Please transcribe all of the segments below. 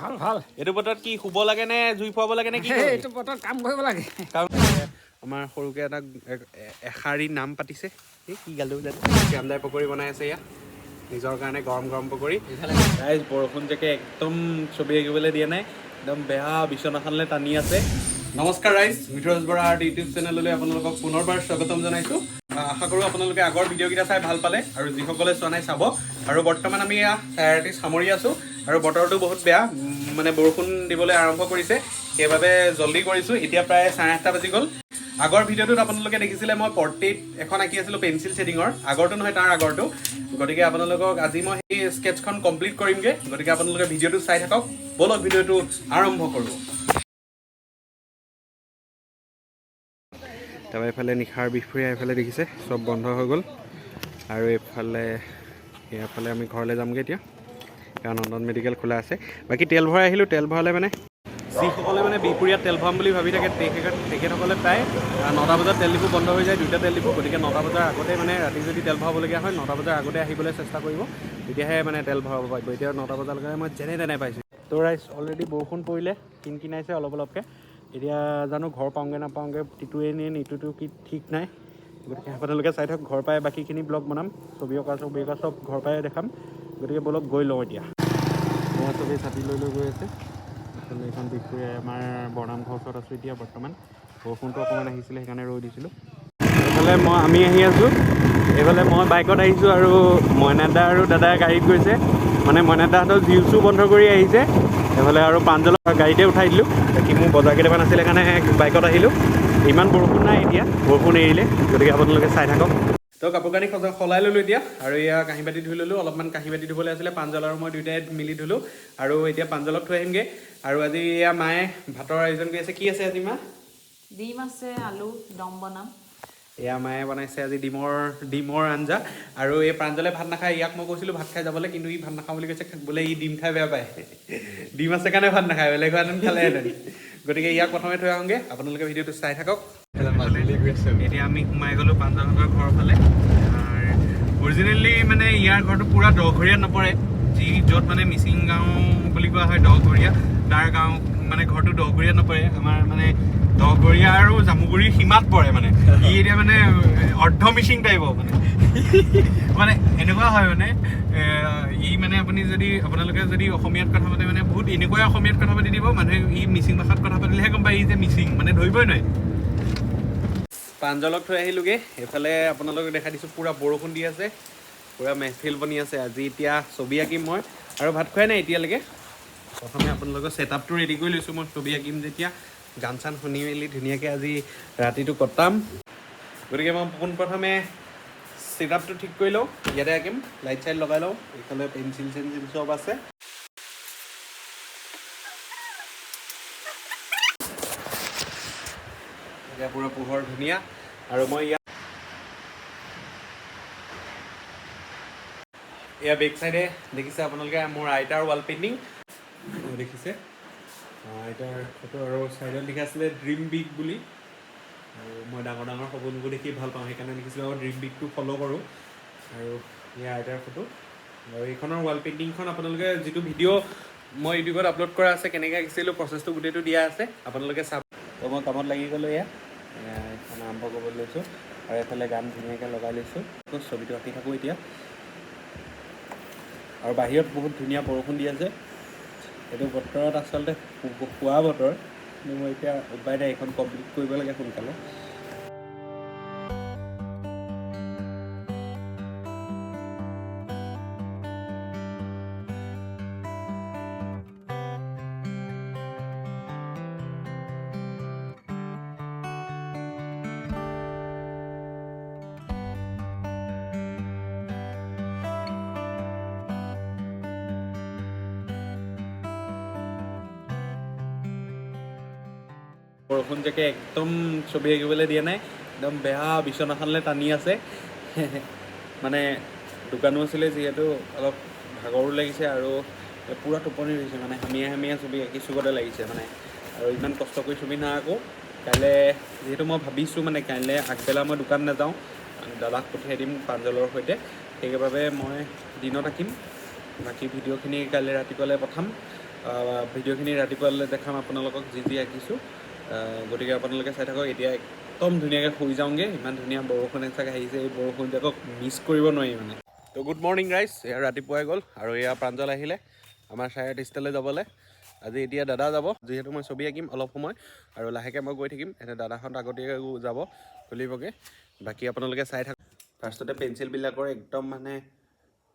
ভাল ভাল। এইটো বতৰত কি শুব লাগে নে জুই ফুৱাব লাগে নে কি? এইটো বতৰত কাম কৰিব লাগে। আমাৰ সৰুকে এটা এশাৰী নাম পাতিছে। এই কি গালো জানো। শ্যামদাই পকৰি বনাই আছে ইয়াত নিজৰ কাৰণে গৰম গৰম পকৰি। ৰাইজ, বৰষুণ জাকে একদম ছবি আঁকিবলৈ দিয়া নাই, একদম বেয়া বিচনাখনলৈ টানি আছে। নমস্কাৰ ৰাইজ, মিঠুৰাজ বৰা আৰ্ট ইউটিউব চেনেললৈ আপোনালোকক পুনৰবাৰ স্বাগতম জনাইছোঁ। আশা কৰোঁ আপোনালোকে আগৰ ভিডিঅ'কেইটা চাই ভাল পালে আৰু যিসকলে চোৱা নাই চাব। আৰু বৰ্তমান আমি এয়া 8:30 সামৰি আছোঁ আৰু বতৰটো বহুত বেয়া, মানে বৰষুণ দিবলৈ আৰম্ভ কৰিছে, সেইবাবে জল্দি কৰিছোঁ। এতিয়া প্ৰায় 8:30 বাজি গ'ল। আগৰ ভিডিঅ'টোত আপোনালোকে দেখিছিলে মই পৰ্ট্ৰেইট এখন আঁকি আছিলোঁ পেঞ্চিল শ্বেডিঙৰ, আগৰটো নহয় তাৰ আগৰটো। গতিকে আপোনালোকক আজি মই সেই স্কেটছখন কমপ্লিট কৰিমগৈ। গতিকে আপোনালোকে ভিডিঅ'টো চাই থাকক। ব'লক ভিডিঅ'টো আৰম্ভ কৰোঁ। তাৰপৰা এইফালে নিশাৰ বিহপুৰীয়া এইফালে দেখিছে চব বন্ধ হৈ গ'ল। আৰু এইফালে ইয়াৰফালে আমি ঘৰলৈ যামগৈ এতিয়া, কাৰণ নন্দন মেডিকেল খোলা আছে। বাকী তেল ভৰাই আহিলোঁ। তেল ভৰালে মানে যিসকলে মানে বিহপুৰীয়াত তেল ভৰাম বুলি ভাবি থাকে তেখেতসকলে প্ৰায় 9টা বজাত তেল ডিপু বন্ধ হৈ যায়, দুইটা তেল ডিপু। গতিকে 9টা বজাৰ আগতে মানে ৰাতি যদি তেল ভৰাবলগীয়া হয় 9টা বজাৰ আগতে আহিবলৈ চেষ্টা কৰিব, তেতিয়াহে মানে তেল ভৰাব পাৰিব। এতিয়া 9টা বজালৈকে মই যেনে তেনে পাইছোঁ। তো ৰাইজ, অলৰেডি বৰষুণ পৰিলে, কিন কিনাইছে অলপ অলপকৈ। এতিয়া জানো ঘৰ পাওঁগৈ নাপাওঁগৈ, তিতুৱে নে নিতুটো কি ঠিক নাই। গতিকে আপোনালোকে চাই থাকক, ঘৰ পাই বাকীখিনি ব্লগ বনাম, ছবি অঁকা ছবি অঁকা চব ঘৰ পাই দেখাম। গতিকে ব'লক গৈ লওঁ। এতিয়া এয়া চবেই ছাতি লৈ লৈ গৈ আছে। আচলতে এইখন বিহপুৰীয়া আমাৰ বৰনামঘৰ ওচৰত আছোঁ এতিয়া বৰ্তমান। বৰষুণটো অকণমান আহিছিলে, সেইকাৰণে ৰৈ দিছিলোঁ। এইফালে আমি আহি আছোঁ, এইফালে মই বাইকত আহিছোঁ আৰু মইনাদা আৰু দাদাই গাড়ীত গৈছে। মানে মইনাদাহঁতৰ জিউচো বন্ধ কৰি আহিছে এইফালে, আৰু প্ৰাঞ্জলক গাড়ীতে উঠাই দিলোঁ। বাকী মোৰ বজাৰ কেইটামান আছিলে কাৰণে বাইকত আহিলোঁ। ইমান বৰষুণ নাই এতিয়া, বৰষুণ এৰিলে। গতিকে আপোনালোকে চাই থাকক। তো কাপোৰ কানি সলাই ল'লোঁ এতিয়া আৰু এয়া কাঁহী বাতি ধুই ল'লোঁ। অলপমান কাঁহী বাতি ধুবলৈ আছিলে, প্ৰাঞ্জল আৰু মই দুয়োটাই মিলি ধুলোঁ। আৰু এতিয়া প্ৰাঞ্জলক থৈ আহিমগৈ। আৰু আজি এয়া মায়ে ভাতৰ আয়োজন কৰি আছে। কি আছে আজি মা? ডিম আছে, আলু দম বনাম। এয়া মায়ে বনাইছে আজি ডিমৰ আঞ্জা। আৰু এই প্ৰাঞ্জলে ভাত নাখায়, ইয়াক মই কৈছিলোঁ ভাত খাই যাবলৈ, কিন্তু ই ভাত নাখাওঁ বুলি কৈছে। বোলে ই ডিম খাই বেয়া পায়, ডিম আছে কাৰণে ভাত নাখায়, বেলেগ হোৱাহেঁতেন খালেহেঁতেন। গতিকে ইয়াক প্ৰথমে থৈ আহোঁগৈ, আপোনালোকে ভিডিঅ'টো চাই থাকক। এতিয়া আমি সোমাই গ'লোঁ প্ৰাঞ্জলহঁতৰ ঘৰৰ ফালে। অৰিজিনেলি মানে ইয়াৰ ঘৰটো পূৰা দহঘৰীয়াত নপৰে, যি য'ত মানে মিচিং গাঁও বুলি কোৱা হয় দহঘৰীয়া, তাৰ গাঁও মানে ঘৰটো দহঘৰীয়াত নপৰে, আমাৰ মানে দহঘৰীয়া আৰু জামুগুৰিৰ সীমাত পৰে। মানে ই এতিয়া মানে অৰ্ধ মিচিং টাইপৰ, মানে মানে এনেকুৱা হয় মানে ই মানে আপুনি যদি আপোনালোকে যদি অসমীয়াত কথা পাতে মানে বহুত এনেকুৱাই অসমীয়াত কথা পাতি দিব মানুহে, ই মিচিং ভাষাত কথা পাতিলেহে গম পায় ই যে মিচিং, মানে ধৰিবই নোৱাৰে। প্ৰাঞ্জলক থৈ আহিলোগৈ। এইফালে আপোনালোকক দেখাই দিছোঁ, পূৰা বৰষুণ দি আছে, পূৰা মেহফিল বনি আছে। আজি এতিয়া ছবি আঁকিম মই আৰু ভাত খোৱাই নাই এতিয়ালৈকে। প্ৰথমে আপোনালোকৰ ছেটআপটো ৰেডি কৰি লৈছোঁ। মই ছবি আঁকিম যেতিয়া গান চান শুনি মেলি ধুনীয়াকৈ আজি ৰাতিটো কটাম। গতিকে মই পোনপ্ৰথমে ছেটআপটো ঠিক কৰি লওঁ, ইয়াতে আঁকিম, লাইট চাইট লগাই লওঁ। এইফালে পেঞ্চিল চেঞ্চিল চব আছে। এতিয়া পূৰা পোহৰ ধুনীয়া। আৰু মই ইয়াত এয়া বেক চাইডে দেখিছে আপোনালোকে মোৰ আইতাৰ ৱাল পেইণ্টিং দেখিছে, আইতাৰ ফটো। আৰু চাইডত লিখা আছিলে ড্ৰিম বিগ বুলি। আৰু মই ডাঙৰ ডাঙৰ সপোনবোৰ দেখি ভাল পাওঁ, সেইকাৰণে লিখিছিলোঁ আৰু ড্ৰিম বিগটো ফ'ল' কৰোঁ। আৰু এয়া আইতাৰ ফটো। আৰু এইখনৰ ৱাল পেইণ্টিংখন আপোনালোকে যিটো ভিডিঅ' মই ইউটিউবত আপলোড কৰা আছে, কেনেকৈ আঁকিছিলোঁ প্ৰচেছটো গোটেইটো দিয়া আছে, আপোনালোকে চাব। তো মই কামত লাগি গ'লোঁ, এয়া এইখন আৰম্ভ কৰিবলৈ লৈছোঁ আৰু এইফালে গান ধুনীয়াকৈ লগাই লৈছোঁ। আকৌ ছবিটো আঁকি থাকোঁ এতিয়া। আৰু বাহিৰত বহুত ধুনীয়া বৰষুণ দি আছে। এইটো বতৰত আচলতে শোৱা বতৰ, কিন্তু মই এতিয়া উপায় নাই, এইখন কমপ্লিট কৰিব লাগে সোনকালে। বৰষুণ জাকে একদম ছবি আঁকিবলৈ দিয়া নাই, একদম বেয়া বিচনাখনলৈ টানি আছে। মানে দোকানো আছিলে যিহেতু অলপ ভাগৰো লাগিছে আৰু পূৰা টোপনি ধৰিছে, মানে হামিয়াই হামিয়াই ছবি আঁকিছোঁ গতে লাগিছে মানে। আৰু ইমান কষ্ট কৰি ছবি নাআঁকো। কাইলৈ যিহেতু মই ভাবিছোঁ মানে কাইলৈ আগবেলা মই দোকান নাযাওঁ, দাদাক পঠিয়াই দিম প্ৰাঞ্জলৰ সৈতে, সেইবাবে মই দিনত আঁকিম, বাকী ভিডিঅ'খিনি কাইলৈ ৰাতিপুৱালৈ পঠাম। ভিডিঅ'খিনি ৰাতিপুৱালৈ দেখাম আপোনালোকক যি যি আঁকিছোঁ। গতিকে আপোনালোকে চাই থাকক। এতিয়া একদম ধুনীয়াকৈ শুই যাওঁগৈ। ইমান ধুনীয়া বৰষুণ এজাক আহিছে, এই বৰষুণজাকক মিছ কৰিব নোৱাৰি মানে। তো গুড মৰ্ণিং ৰাইজ, এয়া ৰাতিপুৱাই গ'ল আৰু এয়া প্ৰাঞ্জল আহিলে আমাৰ চাৰে আৰ্টিষ্টলৈ যাবলৈ। আজি এতিয়া দাদা যাব, যিহেতু মই ছবি আঁকিম অলপ সময় আৰু লাহেকৈ মই গৈ থাকিম। এতিয়া দাদাহঁত আগতীয়াকৈ যাব তুলিবগৈ, বাকী আপোনালোকে চাই থাকক। ফাৰ্ষ্টতে পেঞ্চিলবিলাকৰ একদম মানে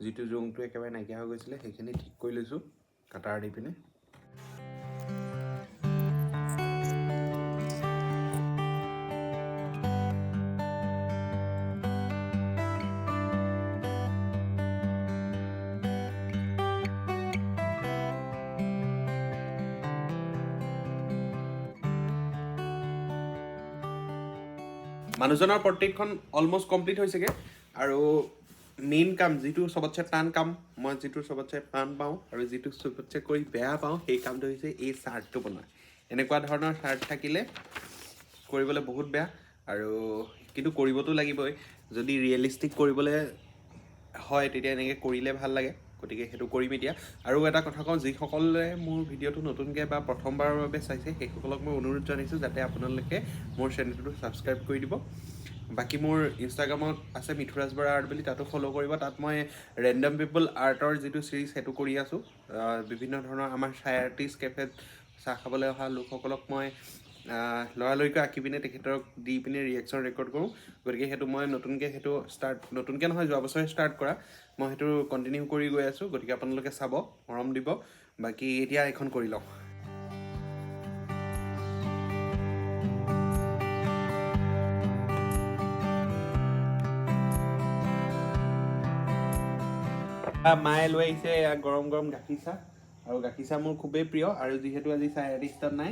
যিটো জোংটো একেবাৰে নাইকিয়া হৈ গৈছিলে সেইখিনি ঠিক কৰি লৈছোঁ কাটাৰ দি পিনে। মানুহজনৰ পৰ্ট্ৰেইটখন অলমষ্ট কমপ্লিট হৈছেগৈ। আৰু মেইন কাম যিটো চবতছে টান কাম, মই যিটো চবতছে টান পাওঁ আৰু যিটো চবতছে কৰি বেয়া পাওঁ, সেই কামটো হৈছে এই চাৰ্টটো বনোৱা। এনেকুৱা ধৰণৰ চাৰ্ট থাকিলে কৰিবলৈ বহুত বেয়া, আৰু কিন্তু কৰিবতো লাগিবই। যদি ৰিয়েলিষ্টিক কৰিবলৈ হয় তেতিয়া এনেকৈ কৰিলে ভাল লাগে, গতিকে সেইটো কৰিম এতিয়া। আৰু এটা কথা কওঁ, যিসকলে মোৰ ভিডিঅ'টো নতুনকৈ বা প্ৰথমবাৰৰ বাবে চাইছে সেইসকলক মই অনুৰোধ জনাইছোঁ যাতে আপোনালোকে মোৰ চেনেলটো ছাবস্ক্ৰাইব কৰি দিব। বাকী মোৰ ইনষ্টাগ্ৰামত আছে মিথুৰাজ বৰা আৰ্ট বুলি, তাতো ফ'ল' কৰিব। তাত মই ৰেণ্ডম পিপল আৰ্টৰ যিটো ছিৰিজ সেইটো কৰি আছোঁ। বিভিন্ন ধৰণৰ আমাৰ চাই আৰ্টিষ্ট কেফেত চাহ খাবলৈ অহা লোকসকলক মই লৰালৰিকৈ আঁকি পিনে তেখেতক দি পিনে ৰিয়েকশ্যন ৰেকৰ্ড কৰোঁ। গতিকে সেইটো মই নতুনকৈ সেইটো ষ্টাৰ্ট, নতুনকৈ নহয় যোৱা বছৰে ষ্টাৰ্ট কৰা, মই সেইটো কণ্টিনিউ কৰি গৈ আছোঁ। গতিকে আপোনালোকে চাব, মৰম দিব। বাকী এতিয়া এইখন কৰি লওঁ। মায়ে লৈ আহিছে এয়া গৰম গৰম গাখীৰ চাহ, আৰু গাখীৰ চাহ মোৰ খুবেই প্ৰিয়। আৰু যিহেতু আজি চাহ আৰ্টিষ্টত নাই,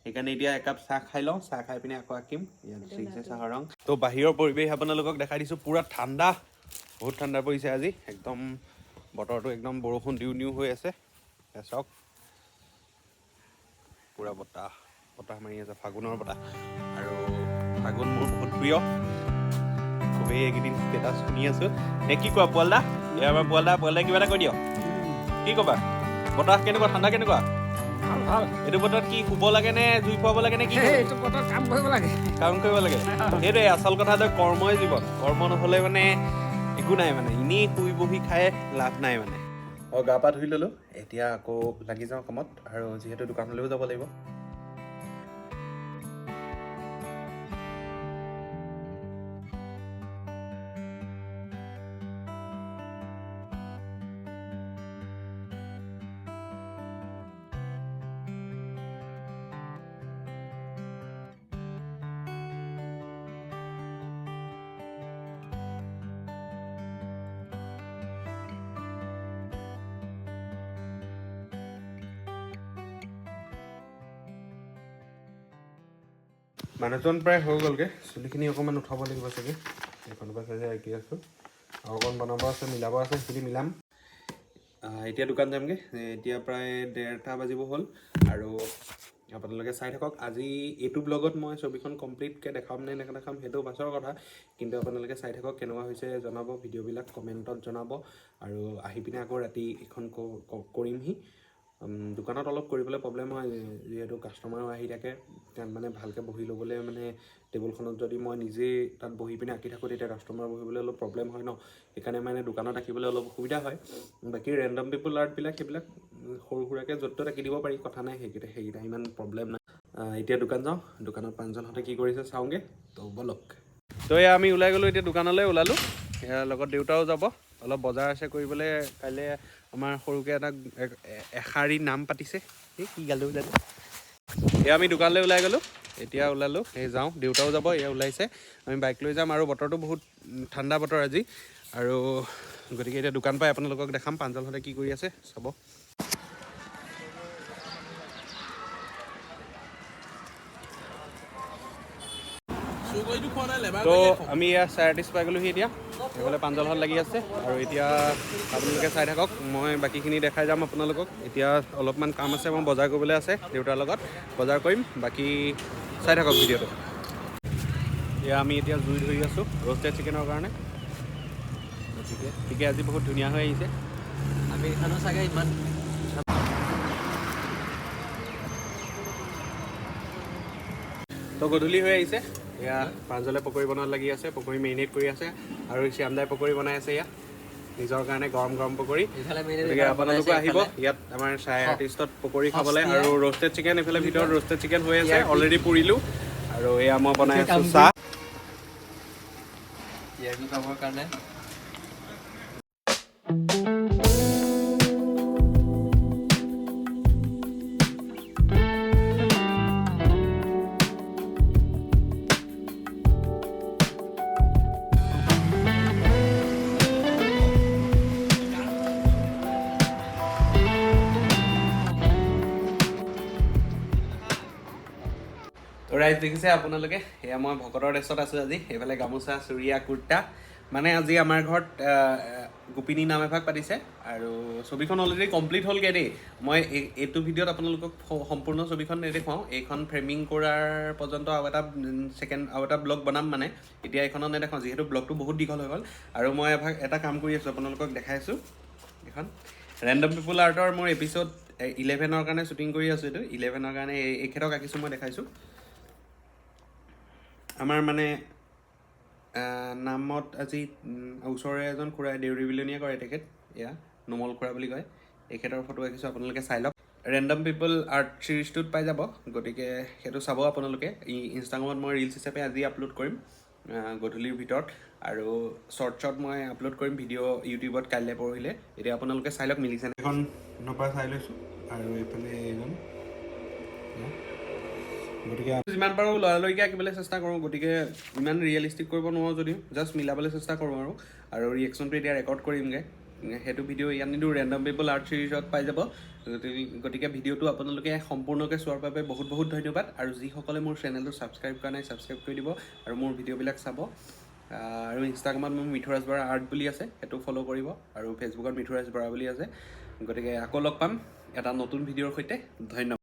সেইকাৰণে এতিয়া একাপ চাহ খাই লওঁ। চাহ খাই পিনে আকৌ আঁকিম। ইয়াত দেখিছে চাহৰ ৰং। তো বাহিৰৰ পৰিৱেশ আপোনালোকক দেখাই দিছোঁ, পূৰা ঠাণ্ডা, বহুত ঠাণ্ডা পৰিছে আজি। একদম বতৰটো একদম বৰষুণ দিওঁ দিওঁ হৈ আছে। এয়া চাওক, পূৰা বতাহ বতাহ মাৰি আছে, ফাগুনৰ বতাহ। আৰু ফাগুন মোৰ বহুত প্ৰিয়, খুবেই এইকেইদিন ষ্টেটাছ শুনি আছোঁ। নে কি কোৱা পোৱালদা? এয়া আমাৰ পোৱালদা, পোৱালদা কিবা এটা কৈ দিয়ক, কি ক'বা? বতাহ কেনেকুৱা, ঠাণ্ডা কেনেকুৱা? ভাল ভাল। এইটো বতৰত কি শুব লাগে নে জুই ফুৱাব লাগে নে কি? এইটো বতৰত কাম কৰিব লাগে। কাম কৰিব লাগে, সেইটোৱে আচল কথা। যে কৰ্মই জীৱন, কৰ্ম নহ'লে মানে একো নাই, মানে এনেই শুই বহি খাই লাভ নাই মানে। অঁ, গা পা ধুই ল'লোঁ, এতিয়া আকৌ লাগি যাওঁ কামত। আৰু যিহেতু দোকানলৈও যাব লাগিব। মানুহজন প্ৰায় হৈ গ'লগৈ, চুলিখিনি অকণমান উঠাব লাগিব চাগে। এইখনৰ পৰা চাগে আঁকি আছোঁ, আৰু অকণ বনাব আছে, মিলাব আছে, সেইখিনি মিলাম। এতিয়া দোকান যামগৈ। এতিয়া প্ৰায় 1:30 বাজিব হ'ল। আৰু আপোনালোকে চাই থাকক। আজি এইটো ব্লগত মই ছবিখন কমপ্লিটকৈ দেখাম নে নেদেখাম সেইটো পাছৰ কথা, কিন্তু আপোনালোকে চাই থাকক, কেনেকুৱা হৈছে জনাব, ভিডিঅ'বিলাক কমেণ্টত জনাব। আৰু আহি পিনে আকৌ ৰাতি এইখন কৰিমহি। দোকানত অলপ কৰিবলৈ প্ৰব্লেম হয়, যিহেতু কাষ্টমাৰো আহি থাকে। তাত মানে ভালকৈ বহি ল'বলৈ মানে টেবুলখনত যদি মই নিজেই তাত বহি পিনে আঁকি থাকোঁ তেতিয়া কাষ্টমাৰ বহিবলৈ অলপ প্ৰব্লেম হয় ন, সেইকাৰণে মানে দোকানত আঁকিবলৈ অলপ অসুবিধা হয়। বাকী ৰেণ্ডম পিপুল আৰ্টবিলাক সেইবিলাক সৰু সুৰাকৈ য'ত ত'ত আঁকি দিব পাৰি, কথা নাই, সেইকেইটা ইমান প্ৰব্লেম নাই। এতিয়া দোকান যাওঁ, দোকানত প্ৰাঞ্জলহঁতে কি কৰিছে চাওঁগৈ, তো ব'লক। তো এয়া আমি ওলাই গ'লোঁ, এতিয়া দোকানলৈ ওলালোঁ। ইয়াৰ লগত দেউতাও যাব, অলপ বজাৰ আছে কৰিবলৈ। কাইলৈ আমাৰ সৰুকৈ এটা এষাৰি নাম পাতিছে, এই কি গালো জানো। এয়া আমি দোকানলৈ ওলাই গ'লোঁ, এতিয়া ওলালোঁ, এই যাওঁ, দেউতাও যাব, এয়া ওলাইছে, আমি বাইক লৈ যাম। আৰু বতৰটো বহুত ঠাণ্ডা বতৰ আজি, আৰু গতিকে এতিয়া দোকান পাই আপোনালোকক দেখাম প্ৰাঞ্জলহঁতে কি কৰি আছে চাব। তো আমি ইয়াৰ 30:30 পাই গ'লোহি, এতিয়া এইফালে প্ৰাঞ্জলহঁত লাগি আছে। আৰু এতিয়া আপোনালোকে চাই থাকক, মই বাকীখিনি দেখাই যাম আপোনালোকক। এতিয়া অলপমান কাম আছে, মই বজাৰ কৰিবলৈ আছে, দেউতাৰ লগত বজাৰ কৰিম, বাকী চাই থাকক ভিডিঅ'টো। এয়া আমি এতিয়া জুই ধৰি আছোঁ ৰ'ষ্টেড চিকেনৰ কাৰণে। গতিকে ঠিকে আজি বহুত ধুনীয়া হৈ আহিছে। আমিৰ খানো চাগে ইমান তো গধূলি হৈ আহিছে। এয়া প্ৰাঞ্জলে পকৰি বনোৱাত লাগি আছে, পকৰি মেৰিনেট কৰি আছে আৰু শ্যামদাই পকৰি বনাই আছে। এয়া নিজৰ কাৰণে গৰম গৰম পকৰি। গতিকে আপোনালোকো আহিব ইয়াত আমাৰ চাই আৰ্টিষ্টত পকৰি খাবলৈ। আৰু ৰ'ষ্টেড চিকেন এইফালে ভিতৰত ৰ'ষ্টেড চিকেন হৈ আছে অলৰেডি, পুৰিলোঁ। আৰু এয়া মই বনাই আছোঁ চাহ। পাবৰ কাৰণে। তো ৰাইজ, দেখিছে আপোনালোকে, এয়া মই ভকতৰ ড্ৰেছত আছোঁ আজি। এইফালে গামোচা, চুৰিয়া, কুৰ্তা। মানে আজি আমাৰ ঘৰত গোপিনী নাম এভাগ পাতিছে আৰু ছবিখন অলৰেডি কমপ্লিট হ'লগৈ দেই। মই এইটো ভিডিঅ'ত আপোনালোকক সম্পূৰ্ণ ছবিখন নেদেখুৱাওঁ। এইখন ফ্ৰেমিং কৰাৰ পৰ্যন্ত আৰু এটা ছেকেণ্ড আৰু এটা ব্লগ বনাম। মানে এতিয়া এইখনত নেদেখাওঁ, যিহেতু ব্লগটো বহুত দীঘল হৈ গ'ল। আৰু মই এভাগ এটা কাম কৰি আছোঁ, আপোনালোকক দেখাই আছোঁ। এইখন ৰেণ্ডম পিপুল আৰ্টৰ মোৰ এপিছ'ড 11ৰ কাৰণে শ্বুটিং কৰি আছোঁ। এইটো 11ৰ কাৰণে এইখেতক আঁকিছোঁ, মই দেখাইছোঁ। আমাৰ মানে নামত আজি ওচৰৰে এজন খুৰাই দেউৰী বিলনীয়া কৰে, তেখেত এয়া নোমল খুৰা বুলি কয়। এখেতৰ ফটো ৰাখিছোঁ, আপোনালোকে চাই লওক। ৰেণ্ডম পিপল আৰ্ট ছিৰিজটোত পাই যাব, গতিকে সেইটো চাব আপোনালোকে। ইনষ্টাগ্ৰামত মই ৰিলচ হিচাপে আজি আপলোড কৰিম গধূলিৰ ভিতৰত আৰু শ্বৰ্টছত মই আপলোড কৰিম ভিডিঅ' ইউটিউবত কাইলৈ পৰহিলে। এতিয়া আপোনালোকে চাই লওক মিলিছে। এখন পৰা চাই লৈছোঁ আৰু এইফালে এইজন। গতিকে যিমান পাৰোঁ লৰালৰিকৈ আঁকিবলৈ চেষ্টা কৰোঁ। গতিকে ইমান ৰিয়েলিষ্টিক কৰিব নোৱাৰোঁ যদিও জাষ্ট মিলাবলৈ চেষ্টা কৰোঁ আৰু ৰিয়েকশ্যনটো এতিয়া ৰেকৰ্ড কৰিমগৈ। সেইটো ভিডিঅ' ইয়াত নিদিওঁ, ৰেণ্ডম পিপল আৰ্ট ছিৰিজত পাই যাব। গতিকে ভিডিঅ'টো আপোনালোকে সম্পূৰ্ণকৈ চোৱাৰ বাবে বহুত বহুত ধন্যবাদ। আৰু যিসকলে মোৰ চেনেলটো ছাবস্ক্ৰাইব কৰা নাই, ছাবস্ক্ৰাইব কৰি দিব আৰু মোৰ ভিডিঅ'বিলাক চাব। আৰু ইনষ্টাগ্ৰামত মোৰ মিঠুৰাজ বৰা আৰ্ট বুলি আছে, সেইটো ফ'ল' কৰিব আৰু ফেচবুকত মিঠুৰাজ বৰা বুলি আছে। গতিকে আকৌ লগ পাম এটা নতুন ভিডিঅ'ৰ সৈতে। ধন্যবাদ।